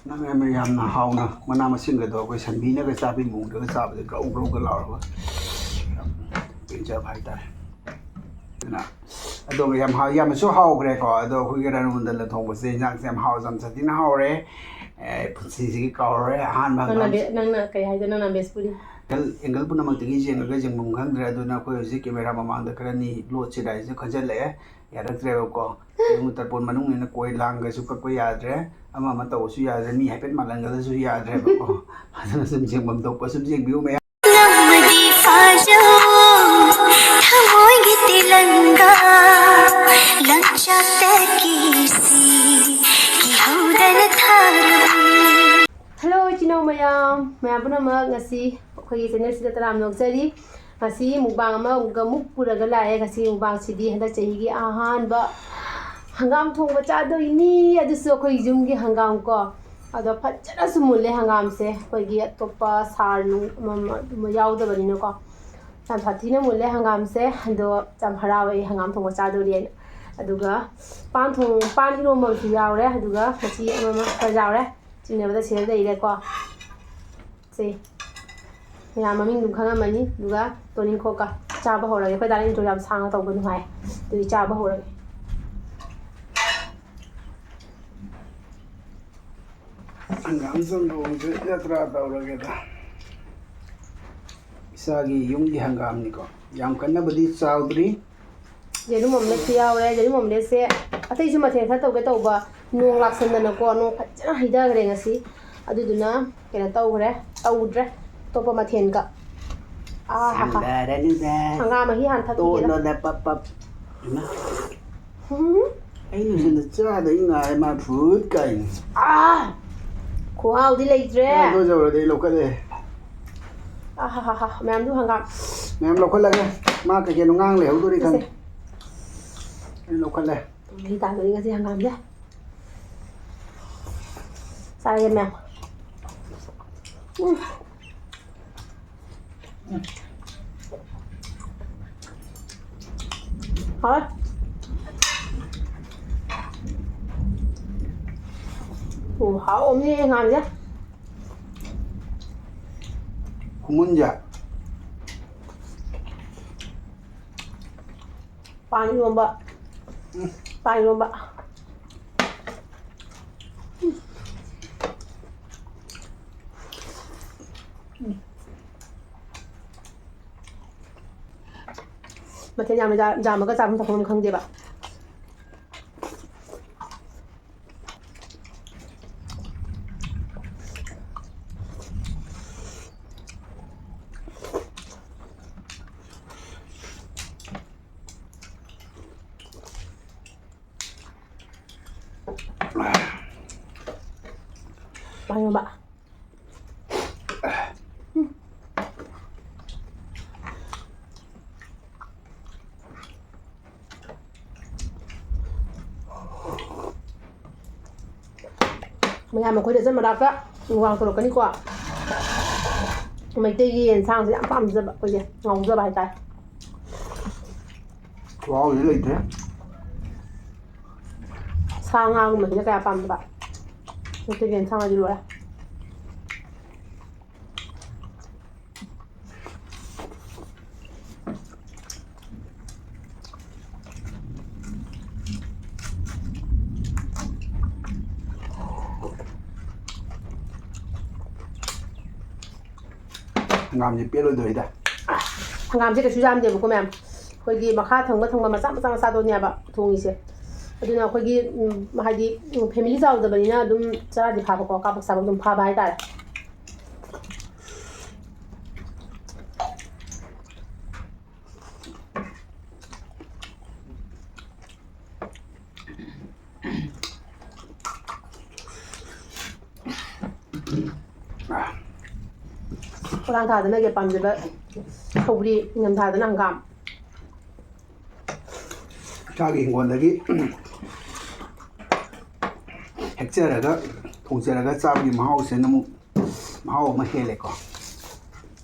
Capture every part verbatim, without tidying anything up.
ꯅꯪ ꯌꯥꯝꯅ, ꯌꯥꯝꯅ ꯍꯥꯎꯅ ꯃꯅꯥ ꯃꯁꯤꯡꯒꯗꯣ ꯑꯩꯈꯣꯏ ꯁꯟꯕꯤꯅꯒ ꯆꯥꯕꯤ ꯃꯑꯣꯡꯗꯒ ꯆꯥꯕꯗ ꯒ꯭ꯔꯧ ꯒ꯭ꯔꯧꯒ ꯂꯥꯎꯔꯒ ꯌꯥꯝ ꯄꯦꯟꯖꯕ ꯍꯥꯏꯇꯥꯔꯦ꯫ ꯑꯗꯨꯅ ꯑꯗꯣ ꯌꯥꯝ ꯍꯥꯎ-, ꯌꯥꯝꯅꯁꯨ ꯍꯥꯎꯈ꯭ꯔꯦꯀꯣ꯫ ꯑꯗꯣ ꯑꯩꯈꯣꯏꯒꯤ ꯔꯥꯅꯨ ꯃꯟꯗꯜꯅ ꯊꯣꯡꯕꯁꯦ ꯏꯟꯖꯥꯡꯁꯦ ꯌꯥꯝ ꯍꯥꯎ, ꯌꯥꯝ ꯁꯥꯊꯤꯅ ꯍꯥꯎꯔꯦ꯫ ꯑꯦ, ꯄꯨꯟꯁꯤꯁꯤꯒꯤ ꯀꯥꯎꯔꯔꯣꯏ ꯑꯍꯥꯟꯕ ꯅꯪꯅ ꯍꯪꯒꯥꯝ ꯕꯦ-, ꯅꯪꯅ ꯀꯩ ꯍꯥꯏꯗꯣꯏꯅꯣ? ꯅꯪꯅ ꯕꯦꯁꯄꯨꯔꯤ? ꯑꯦꯡꯒꯜ, ꯑꯦꯡꯒꯜ ꯄꯨꯝꯅꯃꯛꯇꯒꯤ ꯌꯦꯡꯉꯒ ꯌꯦꯡꯐꯝ ꯈꯪꯗ꯭ꯔꯦ꯫ ꯑꯗꯨꯅ ꯑꯩꯈꯣꯏ ꯍꯧꯖꯤꯛ ꯀꯦꯃꯦꯔꯥ ꯃꯃꯥꯡꯗ ꯈꯔꯅꯤ ꯂꯣꯠꯁꯤꯔꯥ ꯍꯥꯏꯁꯨ ꯈꯟꯖꯜꯂꯛꯑꯦ꯫ ꯌꯥꯔꯛꯇ꯭ꯔꯦꯕꯀꯣ꯫ ꯌꯦꯡꯉꯨ, ꯇꯔꯄꯣꯟ ꯃꯅꯨꯡꯅꯤꯅ ꯀꯣꯏ ꯂꯥꯡꯒꯁꯨ ꯀꯛꯄ ꯌꯥꯗ꯭ꯔꯦ, ꯑꯃ ꯑꯃ ꯇꯧꯕꯁꯨ ꯌꯥꯗ꯭ꯔꯦ, ꯃꯤ ꯍꯥꯏꯐꯦꯠ ꯃꯥꯜꯍꯟꯒꯗ꯭ꯔꯁꯨ ꯌꯥꯗ꯭ꯔꯦꯕꯀꯣ꯫ ꯑꯗꯨꯅ ꯁꯨꯝ ꯌꯦꯡꯐꯝ ꯊꯣꯛꯄ ꯁꯨꯝ ꯌꯦꯡꯕꯤꯌꯨ ꯃꯌꯥꯝ꯫ ꯅꯧꯕꯗꯤ ꯐꯥꯖꯧ, ꯊꯃꯣꯏꯒꯤ ꯇꯤꯂꯪꯒꯥ, ꯂꯪꯆꯥꯛꯇ ꯀꯤꯁꯤ, ꯀꯤꯍꯧꯗꯅ ꯊꯥꯔꯨꯏ꯫ ꯍꯜꯂꯣ, ꯏꯆꯤꯟ ꯏꯅꯥꯎ ꯃꯌꯥꯝ, ꯃꯌꯥꯝ ꯄꯨꯝꯅꯃꯛ ꯉꯁꯤ ꯑꯩꯈꯣꯏꯒꯤ ꯆꯦꯅꯦꯜꯁꯤꯗ ꯇꯔꯥꯝꯅ ꯑꯣꯛꯆꯔꯤ꯫ ꯉꯁꯤ ꯃꯨꯛꯕꯥꯡ ꯑꯃꯒ ꯑꯃꯨꯛ ꯄꯨꯔꯒ ꯂꯥꯛꯑꯦ꯫ ꯉꯁꯤ ꯃꯨꯛꯕꯥꯡꯁꯤꯗꯤ ꯍꯟꯗꯛ ꯆꯍꯤꯒꯤ ꯑꯍꯥꯟꯕ ꯍꯪꯒꯥꯝ ꯊꯣꯡꯕ ꯆꯥꯗꯣꯏꯅꯤ, ꯑꯗꯨꯁꯨ ꯑꯩꯈꯣꯏ ꯌꯨꯝꯒꯤ ꯍꯪꯒꯥꯝ ꯀꯣ꯫ ꯑꯗꯣ ꯐꯖꯅꯁꯨ ꯃꯨꯜꯂꯦ ꯍꯪꯒꯥꯝꯁꯦ, ꯑꯩꯈꯣꯏꯒꯤ ꯑꯇꯣꯞꯄ ꯁꯥꯔ ꯅꯨꯡ ꯑꯃ ꯑꯃ ꯑꯗꯨꯝꯕ ꯌꯥꯎꯗꯕꯅꯤꯅꯀꯣ꯫ ꯌꯥꯝ ꯁꯥꯊꯤꯅ ꯃꯨꯜꯂꯦ ꯍꯪꯒꯥꯝꯁꯦ꯫ ꯑꯗꯣ ꯌꯥꯝ ꯍꯔꯥꯎꯋꯦ ꯑꯩ ꯍꯪꯒꯥꯝ ꯊꯣꯡꯕ ꯆꯥꯗꯣꯔꯤꯅ꯫ ꯑꯗꯨꯒ ꯄꯥꯟ ꯊꯣꯡ-, ꯄꯥꯟ ꯏꯔꯣꯝꯕ ꯑꯃꯁꯨ ꯌꯥꯎꯔꯦ, ꯑꯗꯨꯒ ꯃꯆꯤ ꯑꯃ ꯑꯃ ꯈꯔ ꯌꯥꯎꯔꯦ꯫ ꯆꯤꯡꯅꯕꯗ ꯁꯤꯗ ꯂꯩꯔꯦꯀꯣ꯫ ꯁꯦ, ꯃꯌꯥꯝ ꯃꯃꯤꯡ ꯑꯗꯨꯝ ꯈꯪꯉꯝꯃꯅꯤ꯫ ꯑꯗꯨꯒ ꯇꯣꯅꯤꯡꯈꯣꯛꯀ ꯆꯥꯕ ꯍꯧꯔꯒꯦ꯫ ꯑꯩꯈꯣꯏ ꯗꯥꯅ intro ꯌꯥꯝ ꯁꯥꯡꯅ ꯇꯧꯕ ꯅꯨꯡꯉꯥꯏ꯫ ꯑꯗꯨꯗꯤ ꯆꯥꯕ ꯍꯧꯔꯒꯦ꯫ ꯍꯪꯒꯥꯝ ꯆꯝꯊꯣꯡꯁꯦ ꯖꯇ꯭ꯔꯥ ꯇꯧꯔꯒꯦꯗ꯫ ꯏꯁꯥꯒꯤ ꯌꯨꯝꯒꯤ ꯍꯪꯒꯥꯝꯅꯤꯀꯣ꯫ ꯌꯥꯝ ꯀꯟꯅꯕꯨꯗꯤ ꯆꯥꯎꯗ꯭ꯔꯤ꯫ ꯌꯦꯔꯨꯝ omelette ꯁꯨ ꯌꯥꯎꯔꯦ꯫ ꯌꯦꯔꯨꯝ omelette ꯁꯦ ꯑꯇꯩꯁꯨ ꯃꯊꯦꯜ ꯈꯔ ꯇꯧꯒꯦ ꯇꯧꯕ, ꯅꯣꯡ ꯂꯥꯛꯁꯟꯗꯅꯀꯣ, ꯅꯣꯡ ꯐꯖꯅ ꯍꯩꯊꯈ꯭ꯔꯦ ꯉꯁꯤ꯫ ꯑꯗꯨꯗꯨꯅ ꯀꯩꯅꯣ ꯇꯧꯈ꯭ꯔꯦ, ꯇꯧꯗ꯭ꯔꯦ ꯑꯇꯣꯞꯄ ꯃꯊꯦꯜꯒ꯫ ꯑꯥ, ꯍꯥ, ꯍꯥ꯫ ꯁꯪꯒꯥꯔꯅꯨꯗ꯫ ꯍꯪꯒꯥꯝ ꯃꯍꯤ ꯍꯥꯟꯅ ꯊꯛꯈꯤꯒꯦꯗ꯫ ꯇꯣꯠꯂꯣꯗ ꯄꯞ ꯄꯞ꯫ ꯏꯃꯥ꯫ ꯎꯝ꯫ ꯑꯩꯅ ꯁꯣꯝꯗ ꯆꯥꯗ ꯉꯥꯏ ꯃꯥ ꯐꯨꯠ ꯀꯥꯏꯅ꯫ ꯑꯥ! ꯈꯨꯍꯥꯎꯗꯤ ꯂꯩꯇ꯭ꯔꯦ꯫ ꯑꯗꯣ ꯌꯧꯔꯗꯤ ꯑꯩ ꯂꯧꯈꯠꯂꯦ꯫ ꯑꯥ, ꯍꯥ, ꯍꯥ, ꯍꯥ꯫ ꯃꯌꯥꯝꯗꯨ ꯍꯪꯒꯥꯝ꯫ ꯃꯌꯥꯝ ꯂꯧꯈꯠꯂꯒꯦ꯫ ꯃꯥ ꯀꯩ ꯀꯩꯅꯣ ꯉꯥꯡ ꯂꯩꯍꯧꯗꯣꯔꯤ ꯈꯪꯗꯦ꯫ ꯁꯦ꯫ ꯑꯩ ꯂꯧꯈꯠꯂꯦ꯫ ꯃꯍꯤ ꯇꯥꯗꯣꯔꯤ ꯉꯁꯤ ꯍꯪꯒꯥꯝꯁꯦ꯫ ꯆꯥꯔꯒꯦ ꯃꯌꯥꯝ꯫ ꯎꯝ꯫ ꯍꯥꯎꯋꯦ꯫ ꯑꯣ, ꯍꯥꯎꯕꯅꯦ ꯉꯥꯁꯦ꯫ ꯈꯨꯃꯨꯟꯁꯦ꯫ ꯄꯥꯟ ꯏꯔꯣꯝꯕ꯫ ꯎꯝ꯫ ꯄꯥꯟ ꯏꯔꯣꯝꯕ꯫ ꯎꯝ꯫ ꯃꯊꯦꯜ ꯌꯥꯝꯅ ꯌꯥꯝꯃꯒ ꯆꯥꯐꯝ ꯊꯛꯐꯝ ꯈꯪꯗꯦꯕ꯫ ꯄꯥꯏꯌꯣꯕ꯫ ꯃꯌꯥꯝ ꯑꯩꯈꯣꯏꯗ ꯖꯟ ꯃꯅꯥꯛꯇ ꯋꯥꯡ ꯇꯧꯔꯛꯀꯅꯤꯀꯣ꯫ ꯃꯩꯇꯩꯒꯤ ꯌꯦꯟꯁꯥꯡꯁꯦ ꯌꯥꯝ ꯄꯥꯝꯖꯕ ꯑꯩꯈꯣꯏꯁꯦ, ꯉꯥꯎꯖꯕ ꯍꯥꯏꯇꯥꯔꯦ꯫ ꯈꯨꯍꯥꯎꯁꯤꯗꯤ ꯂꯩꯇ꯭ꯔꯦ꯫ ꯁꯥ ꯉꯥꯒꯨꯝꯕꯁꯤꯅ ꯀꯌꯥ ꯄꯥꯝꯗꯕ꯫ ꯃꯩꯇꯩꯒꯤ ꯌꯦꯟꯁꯥꯡ ꯍꯥꯏꯗꯤ ꯂꯣꯏꯔꯦ꯫ ꯍꯪꯒꯥꯝꯁꯦ ꯄꯦꯜꯂꯣꯏꯗꯧꯔꯤꯗ꯫ ꯍꯪꯒꯥꯝꯁꯦ ꯀꯩꯁꯨ ꯌꯥꯝꯗꯦꯕꯀꯣ ꯃꯌꯥꯝ꯫ ꯑꯩꯈꯣꯏꯒꯤ ꯃꯈꯥ ꯊꯪꯕ ꯊꯪꯕ ꯃꯆꯥ ꯃꯆꯥ ꯃꯆꯥꯗꯨꯅꯦꯕ ꯊꯣꯡꯉꯤꯁꯦ꯫ ꯑꯗꯨꯅ ꯑꯩꯈꯣꯏꯒꯤ, ꯎꯝ, ꯍꯥꯏꯗꯤ, ꯎꯝ, family ꯆꯥꯎꯗꯕꯅꯤꯅ ꯑꯗꯨꯝ ꯆꯔꯥꯗꯤ ꯐꯥꯕꯀꯣ, ꯀꯥꯕꯛ ꯆꯥꯕꯛ ꯑꯗꯨꯝ ꯐꯥꯕ ꯍꯥꯏꯇꯥꯔꯦ꯫ ꯈꯣꯏꯂꯥꯡ ꯊꯥꯗꯅ ꯄꯥꯝꯖꯕ ꯁꯧꯒ꯭ꯔꯤ, ꯏꯪꯊꯝ ꯊꯥꯗꯅ ꯍꯪꯒꯥꯝ꯫ ꯏꯁꯥꯒꯤ ꯍꯤꯡꯒꯣꯜꯗꯒꯤ ꯍꯦꯛꯆꯔꯒ ꯊꯣꯡꯖꯔꯒ ꯆꯥꯕꯒꯤ ꯃꯍꯥꯎꯁꯤꯅ ꯑꯃꯨꯛ ꯃꯍꯥꯎ ꯑꯃ ꯍꯦꯜꯂꯦꯀꯣ꯫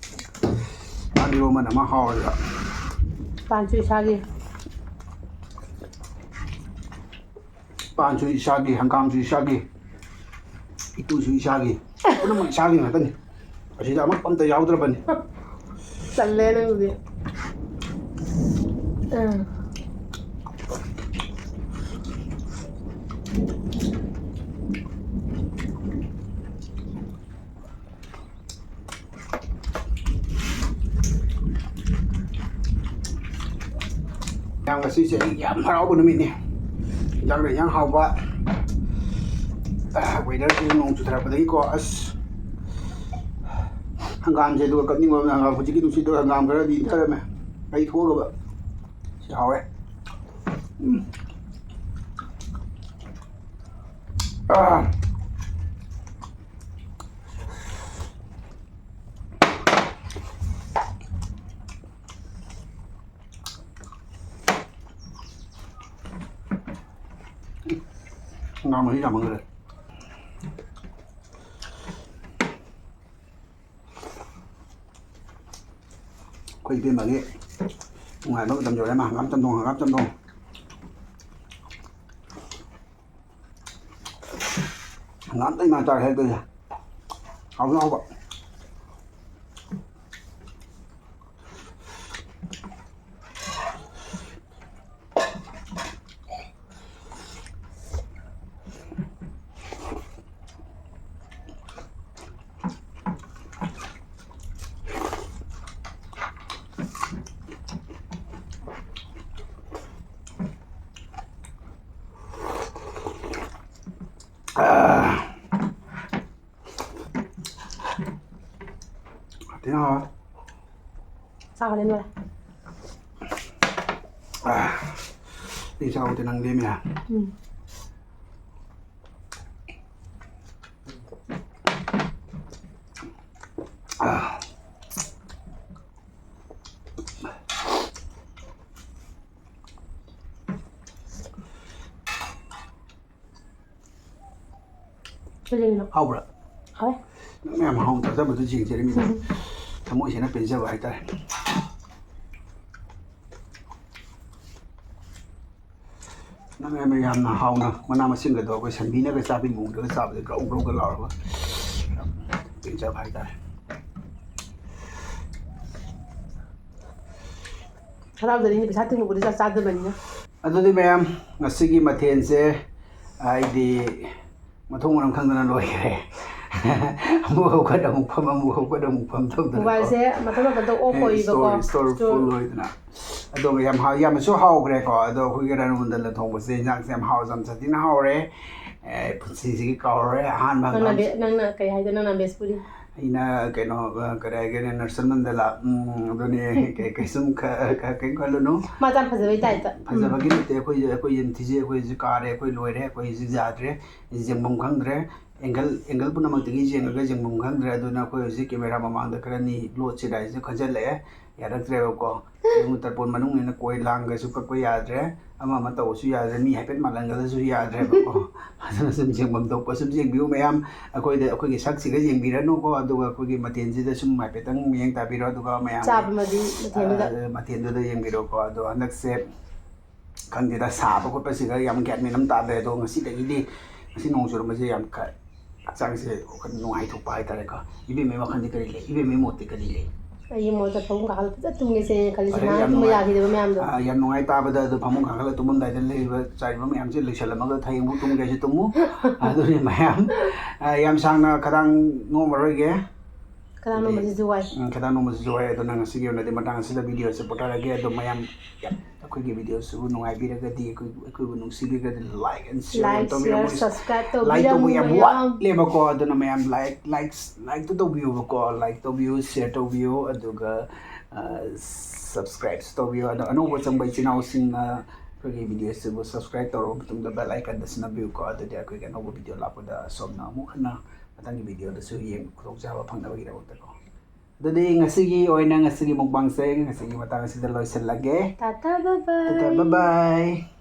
ꯄꯥꯟ ꯏꯔꯣꯝꯕꯅ ꯑꯃ ꯍꯥꯎꯔꯤꯕ꯫ ꯄꯥꯟꯁꯨ ꯏꯁꯥꯒꯤ꯫ ꯄꯥꯟꯁꯨ ꯏꯁꯥꯒꯤ, ꯍꯪꯒꯥꯝꯁꯨ ꯏꯁꯥꯒꯤ꯫ ꯏꯇꯨꯁꯨ ꯏꯁꯥꯒꯤ, ꯄꯨꯝꯅꯃꯛ ꯏꯁꯥꯒꯤ ꯉꯥꯛꯇꯅꯤ꯫ ꯑꯁꯤꯗ ꯑꯃ ꯑꯝꯇ ꯌꯥꯎꯗ꯭ꯔꯕꯅꯤ꯫ ꯇꯜꯂꯦ ꯅꯪꯗꯤ꯫ ꯑꯥ꯫ ꯌꯥꯝ ꯉꯁꯤꯁꯦ ꯑꯩ ꯌꯥꯝ ꯍꯔꯥꯎꯕ ꯅꯨꯃꯤꯠꯅꯤ꯫ ꯏꯟꯖꯥꯡꯅ ꯏꯟꯖꯥꯡ ꯍꯥꯎꯕ꯫ ꯑꯥ, weatherꯁꯤꯁꯨ ꯅꯣꯡ ꯆꯨꯊꯔꯛꯄꯗꯒꯤꯀꯣ, ꯑꯁ, ꯍꯪꯒꯥꯝꯁꯦ ꯑꯗꯨꯒ ꯀꯞꯅꯤꯡꯕ ꯑꯃꯅ ꯍꯪꯒꯥꯝ, ꯍꯧꯖꯤꯛꯀꯤ ꯅꯨꯡꯁꯤꯠꯇꯨ ꯍꯪꯒꯥꯝ ꯈꯔꯗꯤ ꯏꯟꯊꯔꯝꯃꯦ꯫ ꯃꯩ ꯊꯣꯛꯑꯒꯕ꯫ ꯁꯤ ꯍꯥꯎꯔꯦ꯫ ꯎꯝ꯫ ꯑꯥ꯫ ꯉꯥ ꯃꯍꯤ ꯌꯥꯝꯃꯟꯈ꯭ꯔꯦ꯫ ꯑꯩꯈꯣꯏ ꯏꯕꯦꯝꯃꯒꯤ ꯅꯨꯡꯉꯥꯏꯕ ꯃꯇꯝ ꯌꯧꯔꯦ꯫ ꯃꯥ ꯍꯪꯒꯥꯝ ꯆꯝꯊꯣꯡ, ꯍꯪꯒꯥꯝ ꯆꯝꯊꯣꯡ꯫ ꯍꯪꯒꯥꯝꯇ ꯏꯃꯥ ꯆꯥꯔꯦ ꯍꯥꯏꯗꯣꯏꯁꯦ꯫ ꯍꯥꯎꯁꯨ ꯍꯥꯎꯕ꯫ ꯑꯥ꯫ ꯊꯤꯅ ꯍꯥꯎꯋꯦ꯫ ꯆꯥꯎꯔꯦ ꯂꯣꯏꯔꯦ꯫ ꯑꯥ꯫ ꯑꯩ ꯆꯥꯎꯗꯦ, ꯅꯪ ꯂꯦꯝꯃꯦ꯫ ꯎꯝ꯫ ꯑꯥ꯫ ꯀꯩꯗꯧꯔꯤꯅꯣ? ꯍꯥꯎꯕ꯭ꯔꯥ? ꯍꯥꯎꯋꯦ꯫ ꯅꯪ ꯃꯌꯥꯝ ꯍꯥꯎꯅ ꯆꯥꯖꯕꯗꯨ ꯌꯦꯡꯖꯔꯤꯃꯤꯗ꯫ ꯎꯝ꯫ ꯊꯃꯣꯏ ꯁꯦꯡꯅ ꯄꯦꯟꯖꯕ ꯍꯥꯏꯇꯥꯔꯦ꯫ ꯅꯪ ꯃꯌꯥꯝꯅ ꯍꯥꯎꯅ ꯃꯅꯥ ꯃꯁꯤꯡꯒꯗꯣ ꯑꯩꯈꯣꯏ ꯁꯟꯕꯤꯅꯒ ꯆꯥꯕꯤ ꯃꯑꯣꯡꯗꯒ ꯆꯥꯕꯗ ꯒ꯭ꯔꯧ ꯒ꯭ꯔꯧꯒ ꯂꯥꯎꯔꯒ ꯌꯥꯝ ꯄꯦꯟꯖꯕ ꯍꯥꯏꯇꯥꯔꯦ꯫ ꯍꯔꯥꯎꯖꯔꯤꯅꯤ, ꯄꯩꯁꯥ ꯇꯤꯡꯉꯨꯕꯗꯤ ꯆꯥꯛ ꯆꯥꯗꯕꯅꯤꯅ꯫ ꯑꯗꯨꯗꯤ ꯃꯌꯥꯝ, ꯉꯁꯤꯒꯤ ꯃꯊꯦꯜꯁꯦ ꯑꯩꯗꯤ ꯃꯊꯣꯡ ꯃꯔꯝ ꯈꯪꯗꯅ ꯂꯣꯏꯈ꯭ꯔꯦ꯫ ꯑꯃꯨꯛ ꯍꯧꯒꯠ ꯑꯃꯨꯛ ꯐꯝ, ꯑꯃꯨꯛ ꯍꯧꯒꯠ ꯑꯃꯨꯛ ꯐꯝ ꯇꯧꯗꯅꯀꯣ꯫ ꯃꯣꯕꯥꯏꯜꯁꯦ ꯃꯊꯪ ꯃꯊꯪ ꯑꯣꯐ ꯑꯣꯏꯕꯀꯣ꯫ ꯁ꯭ꯇꯣꯔ ꯐꯨꯜ ꯑꯣꯏꯗꯅ꯫ ꯑꯗꯣ ꯌꯥꯝ ꯍꯥꯎ-, ꯌꯥꯝꯅꯁꯨ ꯍꯥꯎꯈ꯭ꯔꯦꯀꯣ꯫ ꯑꯗꯣ ꯑꯩꯈꯣꯏꯒꯤ ꯔꯥꯅꯨꯗꯅ ꯊꯣꯡꯕꯁꯦ, ꯏꯟꯖꯥꯡꯁꯦ ꯌꯥꯝ ꯍꯥꯎ, ꯌꯥꯝ ꯁꯥꯊꯤꯅ ꯍꯥꯎꯔꯦ꯫ ꯑꯦ, ꯄꯨꯟꯁꯤꯁꯤꯒꯤ ꯀꯥꯎꯔꯔꯣꯏ ꯑꯍꯥꯟꯕ ꯅꯪꯅ ꯍꯪꯒꯥꯝ꯫ ꯕꯦ-, ꯅꯪꯅ ꯀꯩ ꯍꯥꯏꯗꯣꯏꯅꯣ, ꯅꯪꯅ ꯕꯦꯁꯄꯨꯔꯤ? ꯑꯩꯅ ꯀꯩꯅꯣ, ꯑ, ꯀꯔꯤ ꯍꯥꯏꯒꯦꯅꯦ, ꯅꯦꯜꯁꯟ ꯃꯟꯗꯦꯂꯥ꯫ ꯎꯝ, ꯑꯗꯨꯅꯦ꯫ ꯀꯩ, ꯀꯩꯁꯨꯝ ꯈ-, ꯈ-, ꯀꯩꯝ ꯈꯜꯂꯨꯅꯨ꯫ ꯃꯥ ꯌꯥꯝ ꯐꯖꯕꯩ ꯇꯥꯏꯞꯇ꯫ ꯎꯝ꯫ ꯐꯖꯕꯒꯤ ꯅꯠꯇꯦ, ꯑꯩꯈꯣꯏꯁꯦ, ꯑꯩꯈꯣꯏ ꯌꯦꯟ ꯊꯤꯖꯩ, ꯑꯩꯈꯣꯏ ꯍꯧꯖꯤꯛ ꯀꯥꯔꯦ, ꯑꯩꯈꯣꯏ ꯂꯣꯏꯔꯦ, ꯑꯩꯈꯣꯏ ꯍꯧꯖꯤꯛ ꯌꯥꯗ꯭ꯔꯦ, ꯌꯦꯡꯐꯝ ꯈꯪꯗ꯭ꯔꯦ꯫ ꯑꯦꯡꯒꯜ, ꯑꯦꯡꯒꯜ ꯄꯨꯝꯅꯃꯛꯇꯒꯤ ꯌꯦꯡꯉꯒ ꯌꯦꯡꯐꯝ ꯈꯪꯗ꯭ꯔꯦ꯫ ꯑꯗꯨꯅ ꯑꯩꯈꯣꯏ ꯍꯧꯖꯤꯛ ꯀꯦꯃꯦꯔꯥ ꯃꯃꯥꯡꯗ ꯈꯔꯅꯤ ꯂꯣꯠꯁꯤꯔꯥ ꯍꯥꯏꯁꯨ ꯈꯟꯖꯜꯂꯛꯑꯦ, ꯌꯥꯔꯛꯇ꯭ꯔꯦꯕꯀꯣ꯫ ꯇꯔꯄꯣꯟ ꯃꯅꯨꯡꯅꯤꯅ ꯀꯣꯏ ꯂꯥꯡꯒꯁꯨ ꯀꯛꯄ ꯌꯥꯗ꯭ꯔꯦ, ꯑꯃ ꯑꯃ ꯇꯧꯕꯁꯨ ꯌꯥꯗ꯭ꯔꯦ, ꯃꯤ ꯍꯥꯏꯐꯦꯠ ꯃꯥꯜꯍꯟꯒꯗꯕꯁꯨ ꯌꯥꯗ꯭ꯔꯦꯕꯀꯣ꯫ ꯑꯗꯨꯅ ꯁꯨꯝ ꯌꯦꯡꯐꯝ ꯊꯣꯛꯄ ꯁꯨꯝ ꯌꯦꯡꯕꯤꯌꯨ ꯃꯌꯥꯝ꯫ ꯑꯩꯈꯣꯏꯗ, ꯑꯩꯈꯣꯏꯒꯤ ꯁꯛꯁꯤꯒ ꯌꯦꯡꯕꯤꯔꯅꯨꯀꯣ, ꯑꯗꯨꯒ ꯑꯩꯈꯣꯏꯒꯤ ꯃꯊꯦꯜꯁꯤꯗ ꯁꯨꯝ ꯍꯥꯏꯐꯦꯠꯇꯪ ꯃꯤꯠꯌꯦꯡ ꯇꯥꯕꯤꯔꯣ, ꯑꯗꯨꯒ ꯃꯌꯥꯝ, ꯆꯥꯕꯃꯗꯤ ꯃꯊꯦꯜꯗꯨꯗ꯫ ꯑ, ꯃꯊꯦꯜꯗꯨꯗ ꯌꯦꯡꯕꯤꯔꯣꯀꯣ꯫ ꯑꯗꯣ ꯍꯟꯗꯛꯁꯦ ꯈꯪꯗꯦꯗ, ꯁꯥꯕ ꯈꯣꯠꯄꯁꯤꯒ ꯌꯥꯝ ꯒ꯭ꯌꯥꯟ ꯃꯦꯟ ꯑꯃ ꯇꯥꯗ꯭ꯔꯦ꯫ ꯑꯗꯣ ꯉꯁꯤꯗꯒꯤꯗꯤ, ꯉꯁꯤ ꯅꯣꯡ ꯆꯨꯔꯝꯕꯁꯦ ꯌꯥꯝ ꯈ-, ꯍꯛꯆꯥꯡꯁꯦ ꯋꯥꯈꯜ ꯅꯨꯡꯉꯥꯏꯊꯣꯛꯄ ꯍꯥꯏꯇꯥꯔꯦꯀꯣ꯫ ꯏꯕꯦꯝꯃꯩ ꯋꯥꯈꯜꯗꯤ ꯀꯔꯤ ꯂꯩ? ꯏꯕꯦꯝꯃꯩ ꯃꯣꯠꯇꯤ ꯀꯔꯤ ꯂꯩ? ꯑꯩꯒꯤ ꯃꯣꯠꯇ ꯐꯃꯨꯡ ꯀꯥꯈꯠꯂ ꯐꯖꯅ ꯇꯨꯝꯒꯦ ꯁꯤꯅꯦ ꯑꯩꯅ ꯈꯜꯂꯤꯁꯦ꯫ ꯐꯔꯦ, ꯅꯍꯥꯟ ꯌꯥꯝ ꯇꯨꯝꯕ ꯅꯨꯡꯉꯥꯏ-, ꯌꯥꯈꯤꯗꯕ ꯃꯌꯥꯝꯗꯣ꯫ ꯑ, ꯌꯥꯝ ꯅꯨꯡꯉꯥꯏ ꯇꯥꯕꯗ꯫ ꯑꯗꯣ ꯐꯃꯨꯡ ꯀꯥꯈꯠꯂ ꯇꯨꯝꯃꯝꯗꯥꯏꯗ ꯂꯩꯔꯤꯕ, ꯆꯥꯔꯤꯕ ꯃꯌꯥꯝꯁꯦ ꯂꯣꯏꯁꯤꯜꯂꯝꯃꯒ ꯍꯌꯦꯡꯕꯨ ꯇꯨꯝꯒꯦ ꯍꯥꯏꯁꯨ ꯇꯨꯝꯃꯨ꯫ ꯑꯗꯨꯅꯤ ꯃꯌꯥꯝ, ꯑ, ꯌꯥꯝ ꯁꯥꯡꯅ ꯈꯗꯥꯡ ꯅꯣꯝꯃꯔꯣꯏꯒꯦ꯫ ꯈꯗꯥꯡ ꯅꯣꯝꯕꯁꯤꯁꯨ ꯋꯥꯏ꯫ ꯎꯝ, ꯈꯗꯥꯡ ꯅꯣꯝꯕꯁꯤꯁꯨ ꯋꯥꯏ꯫ ꯑꯗꯨꯅ ꯉꯁꯤꯒꯤ ꯑꯣꯏꯅꯗꯤ ꯃꯇꯥꯡ ꯑꯁꯤꯗ ꯚꯤꯗꯤꯑꯣꯁꯦ ꯄꯣꯊꯥꯔꯒꯦ꯫ ꯑꯗꯣ ꯃꯌꯥꯝ, ꯌꯥꯝ, ꯑꯩꯈꯣꯏꯒꯤ ꯚꯤꯗꯤꯑꯣꯁꯤꯕꯨ ꯅꯨꯡꯉꯥꯏꯕꯤꯔꯒꯗꯤ, ꯑꯩꯈꯣꯏ, ꯑꯩꯈꯣꯏꯕꯨ ꯅꯨꯡꯁꯤꯕꯤꯔꯒꯗꯤ like and share ꯌꯥꯝ Like, ꯇꯧꯕꯤꯔꯝꯃꯨ꯫ share, subscribe Like ꯇꯧꯕ ꯇꯧꯕꯤꯔꯝꯃꯨ ꯌꯥꯝ ꯃꯌꯥꯝ꯫ ꯋꯥꯠꯂꯦꯕꯀꯣ꯫ ꯑꯗꯨꯅ ꯃꯌꯥꯝ like, likes, likeꯇꯨ ꯇꯧꯕꯤꯌꯨꯕꯀꯣ꯫ Like ꯇꯧꯕꯤꯌꯨ, share ꯇꯧꯕꯤꯌꯨ, ꯑꯗꯨꯒ, ꯑ, subscribeꯁꯨ ꯇꯧꯕꯤꯌꯨ꯫ ꯑꯗꯣ ꯑꯅꯧꯕ ꯆꯪꯕ ꯏꯆꯤꯟ ꯏꯅꯥꯎꯁꯤꯡꯅ ꯑꯩꯈꯣꯏꯒꯤ ꯚꯤꯗꯤꯑꯣꯁꯤꯕꯨ subscribe ꯇꯧꯔꯕ ꯃꯇꯨꯡꯗ bell iconꯗꯁꯨ ꯅꯝꯕꯤꯌꯨꯀꯣ꯫ ꯑꯗꯨꯗꯤ ꯑꯩꯈꯣꯏꯒꯤ ꯑꯅꯧꯕ ꯚꯤꯗꯤꯑꯣ ꯂꯥꯛꯄꯗ ꯁꯣꯝꯅ ꯑꯃꯨꯛ ꯍꯟꯅ ꯃꯊꯪꯒꯤ ꯚꯤꯗꯤꯑꯣꯗꯁꯨ ꯌꯦꯡꯕ ꯈꯨꯗꯣꯡꯆꯥꯕ ꯐꯪꯅꯕꯒꯤꯗꯃꯛꯇꯀꯣ꯫ ꯑꯗꯨꯗꯤ ꯉꯁꯤꯒꯤ ꯑꯣꯏꯅ ꯉꯁꯤꯒꯤ mukbangꯁꯦ ꯉꯁꯤꯒꯤ ꯃꯇꯥꯡ ꯑꯁꯤꯗ ꯂꯣꯏꯁꯤꯜꯂꯒꯦ꯫ Tata, bye bye꯫ Tata, bye bye꯫